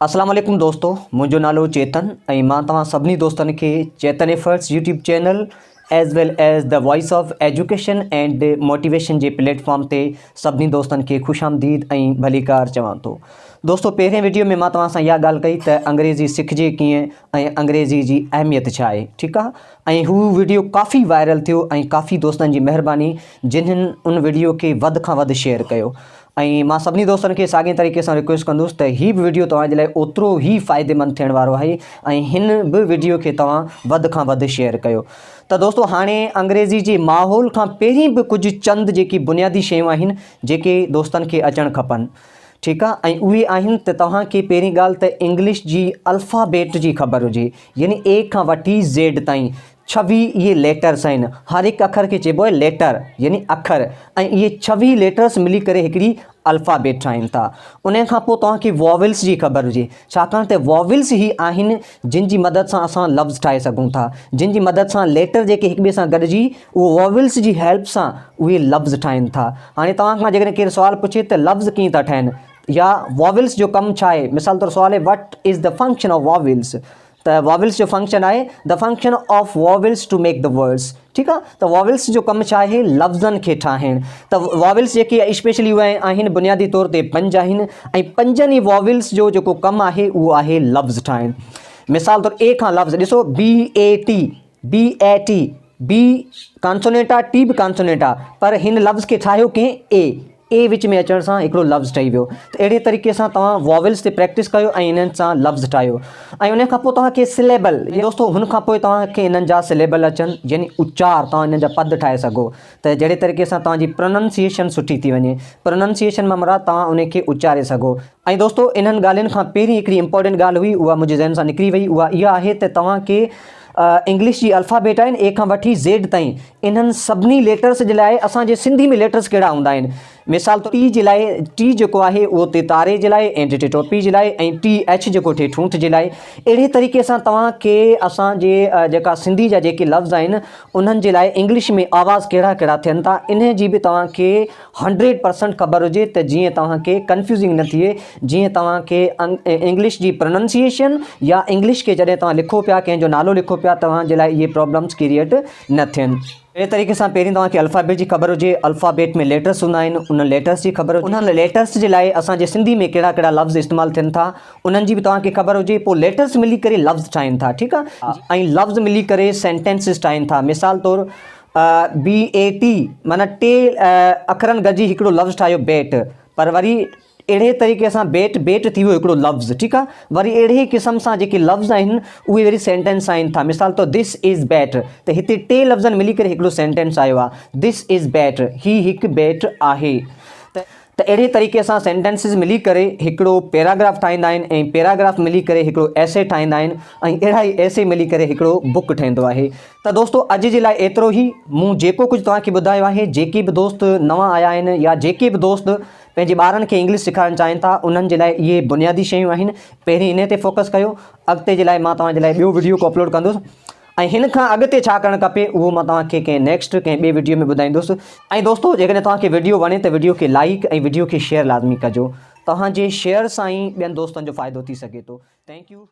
اسلام عليڪم دوستو منهنجو نالو چيتن ۽ مان توهان سڀني دوستن کي Chetan efforts YouTube channel as well as the voice of education and motivation جي پليٽ فارم تي سڀني دوستن کي خوش آمديد ۽ ڀليڪار چوان ٿو. دوستو پهرين وڊيو ۾ مان توهان سان اها ڳالهه ڪئي ته انگريزي سکجي ڪيئن ۽ انگريزي جي اهميت ڇا آهي ٺيڪ آهي ۽ هو وڊيو ڪافي وائرل ٿيو ۽ ڪافي دوستن جي مهرباني جنهن ان وڊيو کي وڌ کان وڌ شيئر ڪيو ۽ مان سڀني دوستن کي ساڳئي طريقي سان رڪويسٽ ڪندس ته هي به وڊيو توهان جي لاء اوترو ئي فائديمند ٿيڻ وارو آهي ۽ هن به وڊيو کي توهان وڌ کان وڌ شيئر ڪيو ته دوستو هاڻي انگريزي جي ماحول کان پهرين به ڪجهه چند جيڪي بنيادي شيون آهن جيڪي دوستن کي اچڻ کپن ٺيڪ آ ۽ اهي آهن ته توهان کي پهرين ڳالهه ته انگلش جي الفابيٽ جي خبر هجي يعني اي کان وٺي زيڊ تائين 26 اهي ليٽرس آهن. هر هڪ اکر کي چئبو آهي ليٽر يعني اکر ۽ اهي 26 ليٽرس ملي ڪري هڪڙي الفابيٽ ٺاهين ٿا. انهي کان پوء توهان کي واولس جي خبر هجي ڇاڪاڻ ته واولس هي آهن جن جي مدد سان اسان لفظ ٺاهي سگهون ٿا جن جي مدد سان ليٽر جيڪي هڪ ٻئي سان گڏجي اهو واولس جي هيلپ سان اهي لفظ ٺاهين ٿا. هاڻي توهان کان جيڪڏهن ڪير سوال پڇي ته لفظ ڪيئن ٿا ٺهن يا واولس جو ڪم ڇا آهي مثال طور سوال آهي what is the function of vowels ته واولس جو فنڪشن آهي The function of vowels to make the words ٺيڪ آ ته واولس جو ڪم ڇا آهي لفظن کي ٺاهڻ ته واولس جيڪي اسپيشلي اهي آهن بنيادي طور تي پنج آهن ۽ پنجن ئي واولس جو جيڪو ڪم آهي اهو آهي لفظ ٺاهڻ مثال طور اي کان لفظ ڏسو B A T B A T B consonant آ ٽي به ڪانسونينٽ آ پر هن لفظ کي ٺاهيو ڪنهن اي اي وچ ۾ اچڻ سان هڪڙو لفظ ٺهي ويو ته اهڙي طريقي سان توهان واولز تي پريڪٽس ڪيو ۽ انهن سان لفظ ٺاهيو ۽ ان کان پوء توهان کي سليبل دوستو هن کان پوء توهان کي انهن جا سليبل اچن يعني اچار توهان انهن جا پد ٺاهي سگهو ته جهڙي طريقي سان توهان جي پروننسيئيشن سٺي ٿي وڃي پروننسيئيشن مان مراد توهان ان کي اچاري سگهو ۽ دوستو انهن ڳالهين کان پهرين هڪڙي امپورٽنٽ ڳالهه هئي اها منهنجي ذهن سان نڪري وئي اها اها آهي ته توهان کي انگلش جي الفابيٽ آهن اي کان وٺي زيڊ تائين انهن سڀني ليٽرس جي لاء اسان جي سنڌي ۾ ليٽرس ڪهڙا هوندا آهن مثال طور ٽي جي لاء ٽي جيڪو آهي اهو تي تاري جي لاء ۽ ٽي ٽوپي جي لاء ۽ ٽي ايڇ جيڪو ٺي ٺونٺ جي لاء اهڙي طريقي سان توهان کي اسان جي جيڪا سنڌي جا جيڪي لفظ آهن انهن جي لاء انگلش ۾ آواز ڪهڙا ڪهڙا ٿين ٿا انهي جي به توهان کي هنڊريڊ پرسنٽ خبر هجي ته جيئن توهان کي ڪنفيوزنگ نه ٿئي جيئن توهان کي انگلش جي پروننسيئيشن يا انگلش کي جڏهن توهان لکو پيا ڪنهن جو نالو لکو پيا توهان جي لاء اهي پرابلمس ڪريئيٽ نه ٿين. اهڙي طريقي سان پهرين توهان کي الفابيٽ جي خبر هجي، الفابيٽ ۾ ليٽرس هوندا آهن انهن ليٽرس جي خبر هجي، انهن ليٽرس جي لاء اسان جي سنڌي ۾ ڪهڙا ڪهڙا لفظ استعمال ٿين ٿا انهن جي به توهان کي خبر هجي، پوء ليٽرس ملي ڪري لفظ ٺاهين ٿا ٺيڪ آ ۽ لفظ ملي ڪري سينٽينسز ٺاهين ٿا مثال طور بي اي ٽي معنيٰ ٽي اکرن گڏجي هڪڙو لفظ ٺاهيو بيٽ پر وري اهڙي طريقي سان بيٽ بيٽ ٿي ويو هڪڙو لفظ ٺيڪ آ وري اهڙي ئي قسم سان جيڪي لفظ آهن اهي وري سينٽينس آهن ٿا مثال طور this is bat ته هتي ٽي لفظن ملي ڪري هڪڙو سينٽينس آيو آ this is bat هي هڪ بيٽ آهي ته ته اهڙي طريقي سان سينٽينسز ملي ڪري هڪڙو پيراگراف ٺاهيندا آهن ۽ پيراگراف ملي ڪري هڪڙو ايسي ٺاهيندا آهن ۽ اهڙا ئي ايسي ملي ڪري هڪڙو بڪ ٺهندو آهي ته دوستو اڄ جي لاء ايترو ئي مون جيڪو ڪجهه توهان کي ٻڌايو آهي جيڪي به دوست نوان آيا آهن يا جيڪي به دوست پنهنجي ٻارن کي انگلش سيکارڻ چاهين ٿا انهن جي لاء اهي بنيادي شيون آهن پهرين انهي تي فوڪس ڪيو اڳتي جي لاء مان توهان جي لاء ٻيو وڊيو ڪو اپلوڊ ڪندس ۽ هن کان اڳتي ڇا ڪرڻ کپي اهو مان توهان کي ڪنهن نيڪسٽ ڪنهن ٻي وڊيو ۾ ٻڌائيندس ۽ دوستو جيڪڏهن توهان کي وڊيو وڻي ته وڊيو کي لائيڪ ۽ وڊيو کي شيئر لازمي ڪجو توهان جي شيئر سان ئي ٻين دوستن جو فائدو ٿي سگهي ٿو thank you.